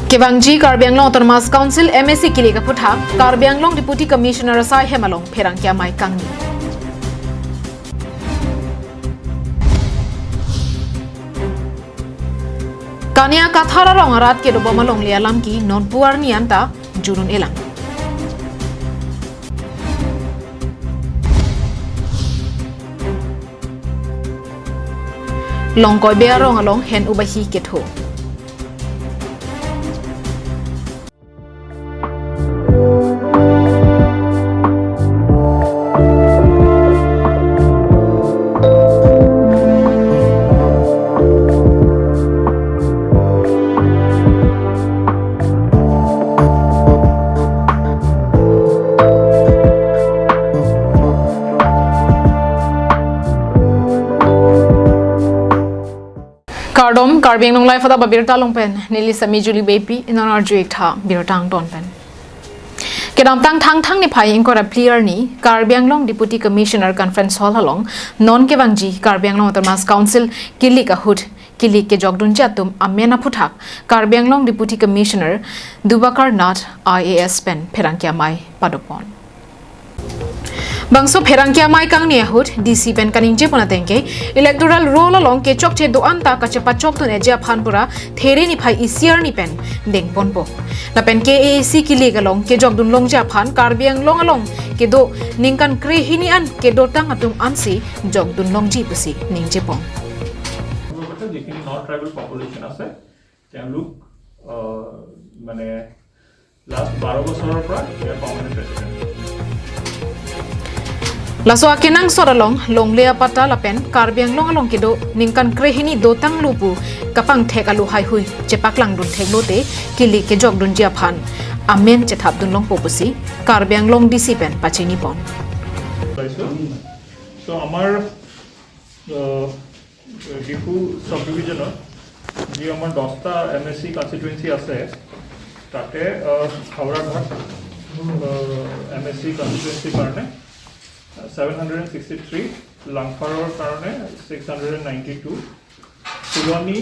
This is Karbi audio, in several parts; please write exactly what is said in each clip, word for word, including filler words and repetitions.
Kevangji Karbi Anglong Autonomous Council M A C kilik aphuthak, Karbi Anglong Deputy Commissioner asai hem along pherangke amei kangni. Kania Kathar arong arat kedobom alongle alam ke nonpu arni anta judun-elang. Longkoibe arong along hen ubahi ketho. Kardom, Karbi Anglong Live adap abirta along pen neli Sami Julie Beypi, non arju-ik tha birta angton pen. Kedamtang Thangthang niphai ingkoi ra phli arni, Karbi Anglong Deputy Commissioner Conference Hall along non kevangji Karbi Anglong Autonomous Council kilik ahut kilik kejokdunji atum amen aphuthak, Karbi Anglong Deputy Commissioner Dubakar Nath I A S pen pherangke amei padopon. Bangso pherangke amei kangni ahut D C pen kaningjepon ateng ke, electoral roll along kechokche do-an ta kachepachokdun-eji aphan pura There niphai isi arni pen dengponpo. Lapen K A A C kilik along kejokdun longji aphan Karbi Anglong along kedo ningkan krehini an kedotang atum ansi jokdun longji pusi ningjepon. লগতে যিখিনি non tribal population আছে, তেওঁলোক, আহ, মানে, লাষ্ট বাৰ বছৰৰ পৰা ইয়াৰ permanent resident. Laso akenangsot along longle apatta lapen Karbi Anglong along kedo ningkan krehini dotanglo pu kapangthek alu haihui chepaklangdun theklote kilik kejokdunji aphan amen chethapdun longpo pusi Karbi Anglong D C pen pachinipon. পাইছোঁ। চ' আমাৰ, আহ, ডিফু ছাব ডিভিজনত যি আমাৰ দহটা M A চি কনষ্টিটুৱেঞ্চি আছে, তাতে, আহ, হাওৰাঘাট, আহ, এম এ চি কনষ্টিটুৱেঞ্চিৰ কাৰণে seven hundred and sixty three, লাংফাৰৰ কাৰণে six hundred and ninety two, Phuloni,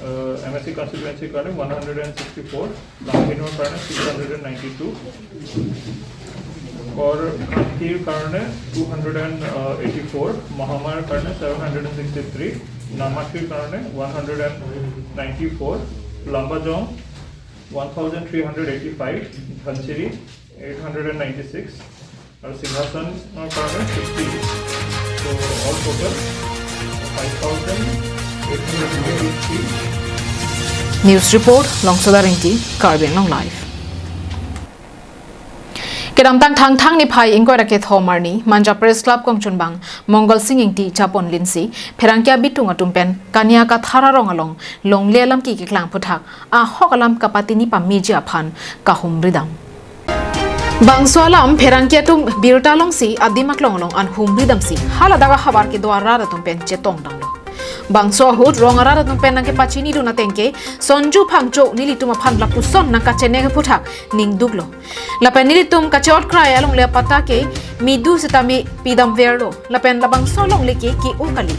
আহ, এম এ চি কনষ্টিটুৱেঞ্চিৰ কাৰণে one hundred and sixty four, লামডিনৰ কাৰণে six hundred and ninety two, কৰ-, কান্থিৰ কাৰণে two hundred and eighty four, মহামায়াৰ কাৰণে seven hundred and sixty three, নামাথিৰ কাৰণে one hundred and ninety four, Lumbajong one thousand three hundred eighty five, Dhansiri eight hundred and ninety six, আৰু সিংহাসনৰ কাৰণে fifty. So, all total five thousand eight hundred twenty-three. News report, Longsoda Ringti, Karbi Anglong Live. Kedamtang Thangthang niphai ingkoi ra kethom arni, Manja Press Club kongchunbang Mongol Sing Ingti chapon linsi, pherangke abitung atum pen Kania Kathar arong along longle alam ke keklang aphuthak, ahok alam kapatini pameji aphan kahumridam. Bangso alam pherangke atum birta longsi adim aklong along an humridamsi, haladak ahavar kedo arat atum pen chetongdamlo. Bangso ahut rong arat atum pen nangkepachinidun ateng ke, Sonju Phangcho nelitum aphan lapuson nangkachenek aphuthak ningduklo. Lapen nelitum kache-otkrai alongle apatta ke Midu setame pidamverlo. Lapen labangso alongle ke ke-o kali.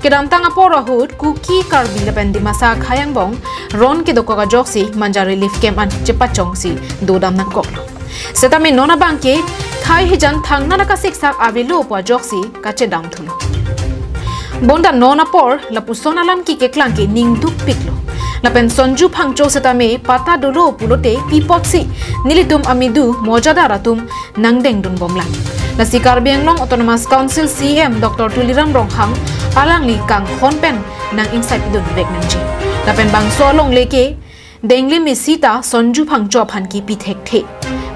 Kedamtang apor ahut Kuki, Karbi lapen Dimasa akhei angbong ron kedokok ajoksi Manja Relief Camp an chepachongsi dodam nangkoklo. Setame non abang ke khei hijan thangnatta kasiksak avelo pu ajoksi kachedamthulo. Bonta non apor lapuson alam ke keklang ke ningdukpiklo. Lapen Sonju Phangcho setame patta dolo pulote pi apotsi nelitum amidu mojadar atum nangdengdunbomlang. Lasi Karbi Anglong Autonomous Council C E M Doctor Tuliram Ronghang alangli kanghon pen nang-ingsaipidunvek nangji. Lapen bangso alongle ke denglim isi ta Sonju Phangcho aphan kipi thekthe.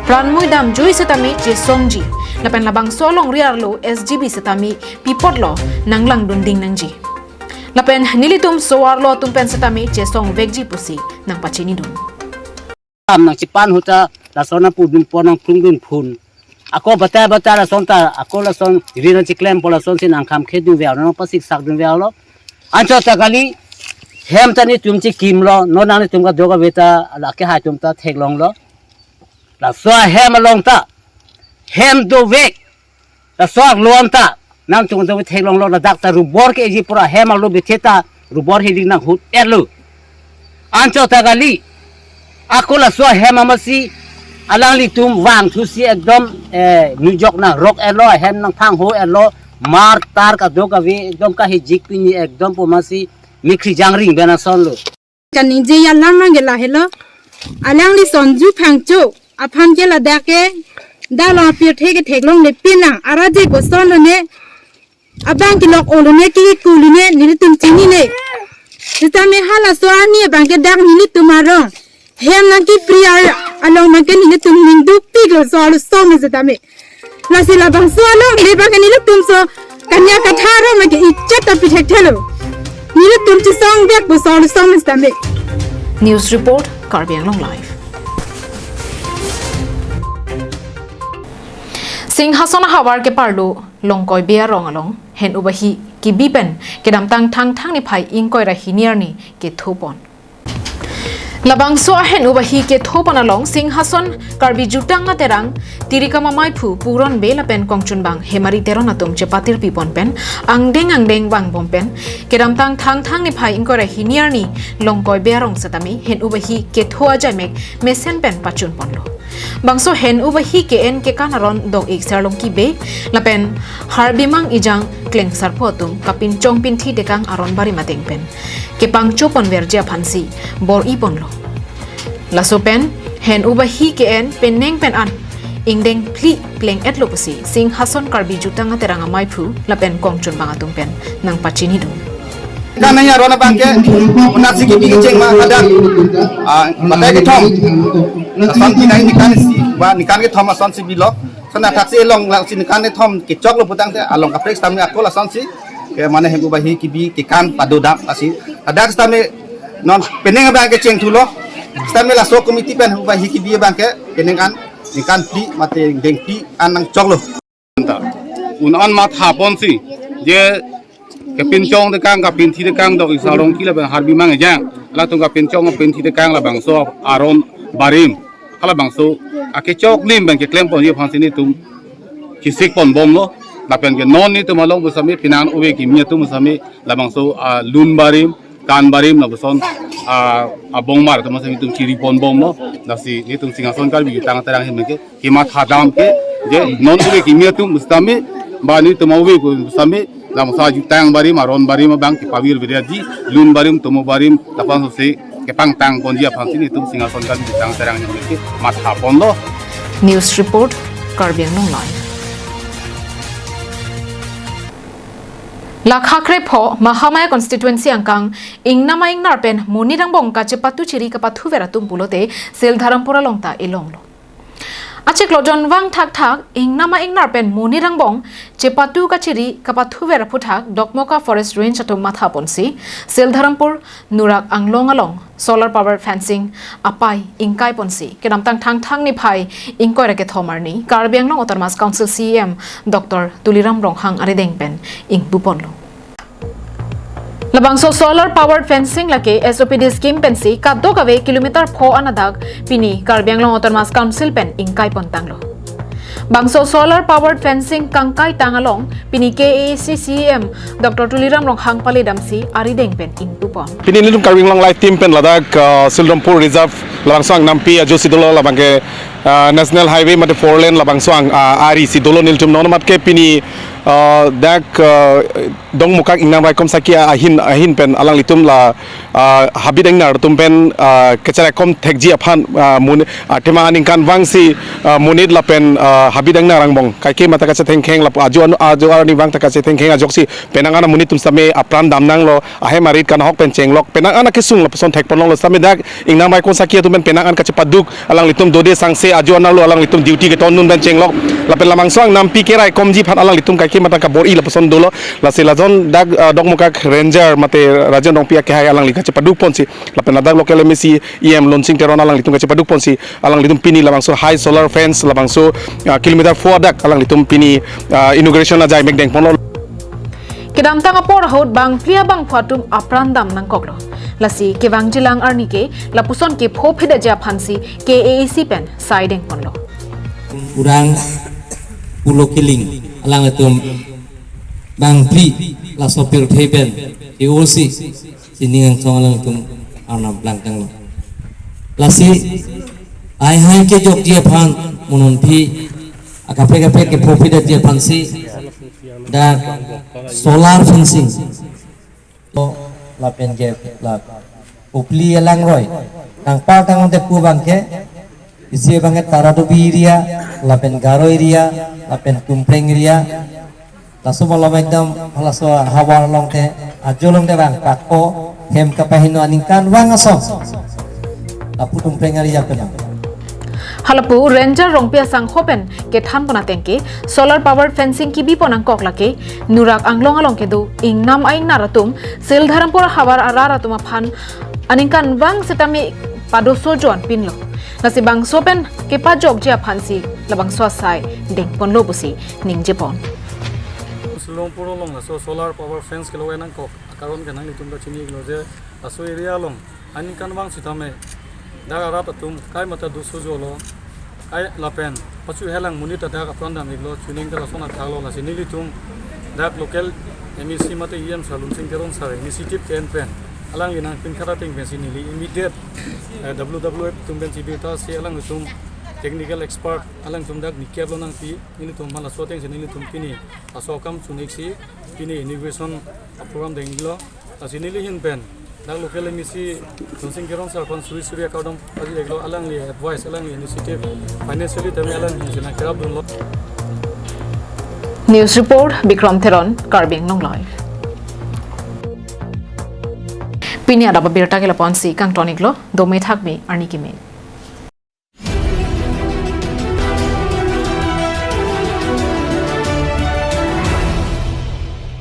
Pranmui damjui setame chesongji. Lapen labangso alongri arlo S G B setame pi apotlo nanglangdunding nangji. Lapen nelitum so-arlo atum pen setame chesongvekji pusi nangpachinidun. Am nangchepan ahut ta lason apudunpon nangklungdunpon. Ako batai batai lason ta, ako lason ri nangcheklempo lasonsi nangkhamkhedunvek, nangpasiksekdunveklo. Anchot ta kali, hem ta nelitum chekimlo, non nanglitum kadokave ta, la kehai atum ta theklonglo. Laso ahem along ta, hem dovek, laso arlo an ta, nangtum kadokave theklonglo, ladak ta rubor ke-eji pura hem arlo bithe ta, rubor hiding nanghut-etlo. Anchot ta kali, Ako laso ahem amatsi alanglitum vangthusi ekdom, eh, nujok nangrok-etlo, ahem nangthangho-etlo, mar tar kadokave ekdom kahijik pini ekdom pu amatsi mikri jangring ben asonlo. Kaningje alam nangke lahelo. Alangli sonju phangcho aphan ke ladak ke, dak along apirthe ke theklongle pinang, ara je kosonlo ne, abang kelok-olo ne, ke kuli ne, nelitum chinine. Sitame halaso arni abang ke dak nelitum arong hem nangkepri ar along abang ke nelitum ning dukpiklo, so arlo song sitame. Lasi labangso alongle abang ke nelitum so Kanya Katha arong abang ke ichat ta pithekthelo. Nelitum chisong biak pu so arlo song sitame. News report, Karbi Anglong Live. Singhason ahavar keparlo Longkoi Bey arong along hen ubahi kebi pen kedamtang Thangthang niphai ingkoi ra hini arni kethopon. Labangso ahen ubahi kethopon along Singhason Karbi Jutang Aterang, Tirikam amaiphu Puron Bey lapen kongchunbang Hemari Teron atum chepatirpipon pen angdeng angdeng vangbom pen kedamtang Thangthang niphai ingkoi ra hini arni Longkoi Bey arong setame hen ubahi ketho ajaimek mesen pen pachunponlo. Bangso hen ubahi ke-en kekan aron Dok-ik Serlongki Bey lapen Harbimang Ejang Klengsarpo atum kapinchong pinthi tekang aron barim ateng pen kepangchopon verji aphansi bor-iponlo. Laso pen hen ubahi ke-en penang pen an ingdeng phli pleng-etlo pusi Singhason Karbi Jutang Aterang amaiphu lapen kongchunbang atum pen nangpachinidun. Kan nangji aron abang ke, unat si kebi kecheng ma kadang, ah, batai kethom. Lason pinai nikan isi, ba nikan kethom asonsi bilo. Sana thaksi along, lasi nikan kethom kechoklo putangte along kaprek sitame ako lasonsi ke mane hem ubahi kebi kekan padodam asi. Hadak sitame non penang abang ke chengthulo. Sitame laso committee pen ubahi kebi abang ke penang an nikan phli mate ingdeng phli an nangchoklo. Un-an mathaponsi je kepinchong tekang, kapinthi tekang Dok-ik Serlongki lapen Harbimang Ejang, latum kapinchong kapinthi tekang labangso aron barim, halabangso akechok nim pen keklemponji aphansi nelitum chisikponbomlo. Lapen ke non nelitum along pusitame penang ove kimi atum pusitame labangso, ah, lun barim, kan barim lapuson, ah, abongmar atum pusitame nelitum chiriponbomlo. Lasi nelitum Singhason Karbi Jutang Aterang ahin ke kematha dam ke, je non ove kimi atum pusitame, ba nelitum ove ko pusitame, labangso ajutang barim, aron barim abang kepavirvedetji, lun barim, tomo barim, lapuson si kepangtangponji aphansi nelitum Singhason Karbi Jutang Aterang ahin ke mathaponlo. News report, Karbi Anglong Live. Lakha krepho Mahamaya constituency angkang ingnam a-ingnar pen monit angbong kachepatu chiri kapathuver atum pulote Sildharampur along ta elonglo. Achiklo jon vang thakthak ingnam a-ingnar pen monit angbong chepatu kachiri kapathuver aphuthak Dokmoka Forest Range atum mathaponsi Sildharampur Nurak Anglong along solar power fencing apai ingkaiponsi kedamtang Thangthang niphai ingkoi ra kethom arni Karbi Anglong Autonomous Council C E M Doctor Tuliram Ronghang arideng pen ingpuponlo. Labangso solar powered fencing lake S O P D scheme pensi kadokave kilometer pho an adak pini Karbi Anglong Autonomous Council pen ingkaipontanglo. Bangso solar powered fencing kangkaitang along pini K A A C C E M Doctor Tuliram Ronghang paledamsi arideng pen ingpupon. Pini nelitum Karbi Anglong Live team pen ladak, uh, Sildharampur Reserve labangso angnampi ajo si dolo, labang ke, uh, National Highway mate four lane labangso ang, uh, ari si dolo nelitum non amat ke pini, uh, dak, uh, Dongmukak ingnam raikom saki ahin, ahin pen alanglitum la, ah, habit ingnar atum pen, ah, kacharaikom thekji aphan, ah, mun, ah, tema aningkan vangsi, ah, monit lapen, ah, habit ingnar angbong kaike mata kachethengkheng lapu ajo anu, ajo arni vang ta kachethengkheng ajoksi penang an amonit atum sitame apran damnanglo, ahem arit kanhok pen chenglok, penang an akesung lapuson thekponlonglo sitame dak ingnam raikon saki atum pen penang an kachepaduk alanglitum dode sangse ajo anarlo alanglitum duty ketondun pen chenglok. Lapen labangso angnampi keraikomji aphan alanglitum kaike mata kabor-i lapuson dolo. Lasi lajon dak, ah, Dongmukak Ranger mate Rajen Rongpi akehai alangli kachepadukponsi. Lapen ladak local M A C E M Lonsing Teron alanglitum kachepadukponsi. Alanglitum pini labangso high solar fence labangso, ah, kilometer pho adak alanglitum pini, ah, inauguration ajaimek dengponlo. Kedamtang apor ahut bangphli abangphu atum apran dam nangkoklo. Lasi kevangjilang arni ke lapuson kepho phedetji aphansi K A A C pen sai dengponlo. Kurang pulo kiling alanglitum bangphli laso pirthe pen ke-osi sining angsong alanglitum arnam plangtanglo. Lasi ai hai kejokji aphan mo non aphi akaprek kaprek kepho pidetji aphansi dak solar fencing to lapen ke la Kopili alangroi nangpar tangte pu abangke isi abangke Taradubi area lapen Garo area lapen Tumpreng area. Laso malom ekdom halaso havar along te ajo along te bang pakpo hem kapahingno aningkanvang ason lapu Tumpreng area pen. Halapu Ranger Rongpi asangho pen kethan pon ateng ke solar power fencing kebi pon nangkok lake Nurak Anglong along kedo ingnam ainar atum Sildharampur havar arat atum aphan aningkanvang setame padoso joan pinlo. Lasi bangso pen kepajokji aphansi labangso asai dengponlo pusi ningje pon. Sildharampur along laso solar power fence keloe nangkok akaron ke nanglitum ta chini lo je laso area along aningkanvang setame dak arat atum kai mata doso jolo, kai lapen pachu helang monit ta dak apran dam iklo chuning ta lason athaklo. Lasi nelitum dak local M A C mate E M Sir Lunsing Teron sir initiative ke-en pen alangli nangpinkhat ateng pensi neli immediate, eh, W W F atum pensi birta si alangtum technical expert alangtum dak nikep lo nangpi, nelitum halaso atengsi nelitum pini laso akam chuniksi pini inauguration program denglo. Lasi neli ahin pen dak local M A C Lunsing Teron sir aphan suri suri akardom pajir iklo, alangli advice, alangli initiative, financially tame alangli ahin si nangkerap dunlo. News report, Bikram Teron, Karbi Anglong Live. Pini adap abirta ke lapu-ansi kangton iklo, dome thakme arni kimi.